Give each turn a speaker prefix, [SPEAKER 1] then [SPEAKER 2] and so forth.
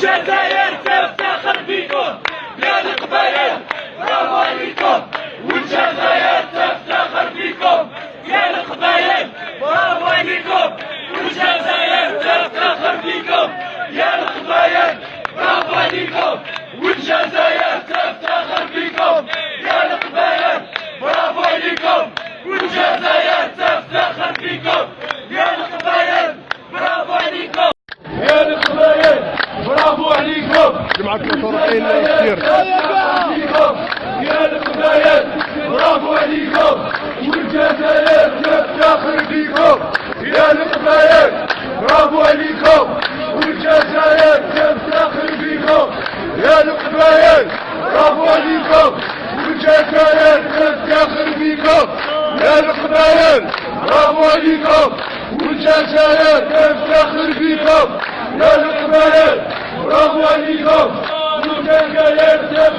[SPEAKER 1] والجزائر تفتخر بكم يا القبائل، برافو عليكم. والجزائر تفتخر بكم يا القبائل، برافو عليكم. والجزائر تفتخر بكم يا القبائل، برافو عليكم. والجزائر تفتخر بكم يا القبائل، برافو عليكم. والجزائر تفتخر بكم يا القبائل، برافو عليكم.
[SPEAKER 2] يا القبائل، برافو عليكم.
[SPEAKER 3] جماعة 43 كثير.
[SPEAKER 2] عليكم يا القبائل، برافو عليكم. والجزائر تفتخر بكم يا القبائل، برافو عليكم. والجزائر تفتخر بكم يا القبائل، برافو عليكم. والجزائر تفتخر بكم يا القبائل، برافو عليكم. والجزائر تفتخر بكم يا القبائل، برافو عليكم. والجزائر.